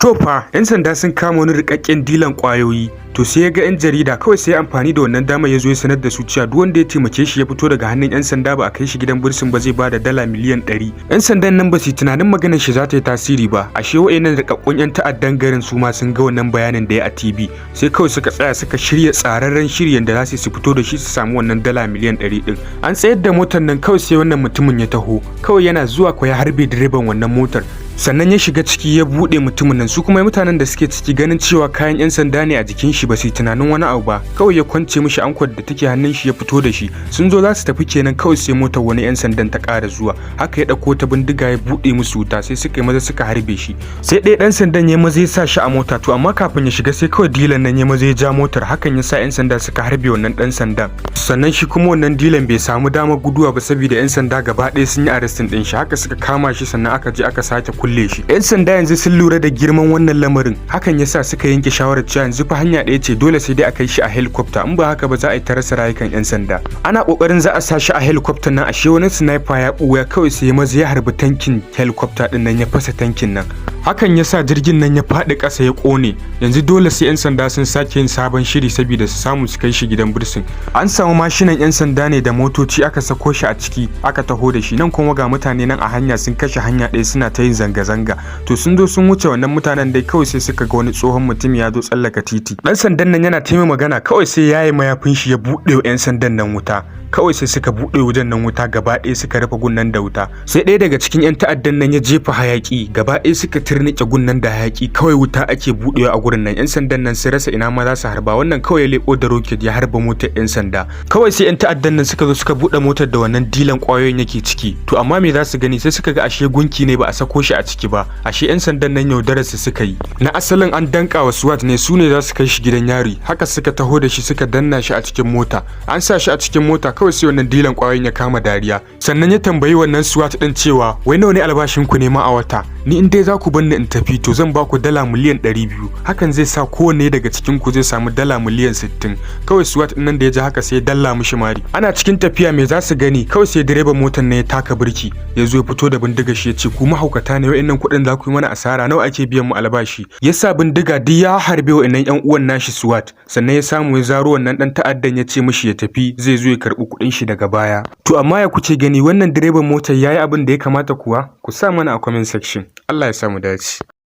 To fa, 'yan sanda sun kama wani rikakken dilan kwayoyi. To, sai ya ga 'yan jarida, kawai sai ya amfani da wannan damar ya zo ya sanar da su cewa duk wanda ya taimake shi ya fito daga hannun 'yan sanda ba a kai shi gidan bursin ba, zai bada dala miliyan 100. 'Yan sandan nan ba su yi tunanin maganar shi za ta yi tasiri ba. Ashe wa'annan rikakkun 'yan ta'addan garin su ma sun ga wannan bayanin da ya a TV. Sai kawai suka tsaya suka shirya tsararren shiryen da za su fito da shi su samu wannan dala miliyan 100 din. An tsayar da motar nan, kawai sai wannan mutumin ya taho. Kawai yana zuwa ko ya harbe direban wannan motar. Sannan ya shiga ciki ya buɗe mutumin nan. Su kuma mutanen da suke ciki, ganin cewa kayan 'yan sanda ne a jikin shi, ba su yi tunanin wani abu ba. Kawai ya kwance mishi ankwar da take hannun shi ya fito da shi. Sun zo za su tafi kenan, kawai sai motar wani 'yan sandan ta ƙara zuwa. Haka ya ɗauko ta bindiga ya buɗe musu wuta, sai suka yi maza suka harbe shi. Sai ɗaya ɗan sandan ya maza ya sa shi a mota. To, amma kafin ya shiga, sai kawai dilan nan ya maza ya ja motar. Hakan ya sa 'yan sanda suka harbe wannan ɗan sandan. Sannan shi kuma wannan dilan bai samu damar guduwa ba, saboda 'yan sanda gaba ɗaya sun yi arresting ɗin shi. Haka suka kama shi, sannan aka je aka sake kulle shi. 'Yan sanda yanzu sun lura da girman wannan lamarin. Hakan yasa suka yanke shawarar cewa yanzu fa hanya ɗaya ce, dole sai dai a kai shi a helicopter, in ba haka ba za a yi ta rasa rayukan 'yan sanda. Ana kokarin za a sa shi a helicopter nan, ashe wani sniper ya ɓuya. Kawai sai maza ya harbi tankin helicopter din nan, ya fasa tankin nan. Hakan yasa jirgin nan ya faɗi ƙasa ya ƙone. Yanzu dole sai 'yan sanda sun sake yin sabon shiri saboda su samu su kai shi gidan bursin. An samu mashinan 'yan sanda ne da motoci, aka sako shi a ciki aka taho da shi. Nan kuma ga mutane nan a hanya sun kashe hanya ɗaya suna ta yin zanga-zanga. To, sun zo sun wuce wannan mutanen dai, kawai sai suka ga wani tsohon mutum ya zo tsallaka titi. Dan sandan nan yana taimaka magana, kawai sai yayi mayafin shi ya buɗe wa 'yan sandan nan wuta. Kawai sai suka buɗe wajen nan wuta gaba ɗaya, suka rufe gunnan da wuta. Sai ɗaya daga cikin 'yan ta'addan nan ya jefa hayaki, gaba ɗaya suka turnike gunnan da hayaki. Kawai wuta ake buɗewa a gurin nan. 'Yan sandan nan sun rasa ina ma za su harba. Wannan kawai ya leƙo da rocket ya harba motar 'yan sanda. Kawai sai 'yan ta'addan nan suka zo suka buɗe motar da wannan dilan ƙwayoyin yake ciki. To, amma me za su gani? Sai suka ga ashe gunki ne, ba a sako shi a ciki ba. Ashe 'yan sandan nan yaudarar su suka yi. Na asalin an danka wa SWAT ne, su ne za su kai shi gidan yari. Haka suka taho da shi suka danna shi a cikin mota. An sa shi a cikin mota, kawai sai wannan dilan ƙwayoyin ya kama dariya. Sannan ya tambayi wannan SWAT din cewa, "Wai nawa ne albashin ku ne ma a wata? Ni in dai za ku bar ni in tafi, to zan ba ku dala miliyan 200. Hakan zai sa kowanne daga cikin ku zai samu dala miliyan 60." Kawai SWAT din nan da ya ji haka, sai ya dalla mishi mari. Ana cikin tafiya, me za su gani? Kawai sai direban motar ne ya taka birki, ya zo ya fito da bindiga shi, ya ce, "Ku mahaukata ne, wa'annan kuɗin za ku yi mana asara. Nawa ake biyan mu albashi?" Ya sa bindiga duk ya harbe wa'annan yan uwan nashi SWAT. Sannan ya samu ya zaro wannan dan ta'addan, ya ce mishi ya tafi, zai zo ya karɓi kuɗin shi daga baya. To, amma ya kuke gani, wannan direban motar yayi abin da ya kamata kuwa? Ku sa mana a comment section. Allah ya samu dace.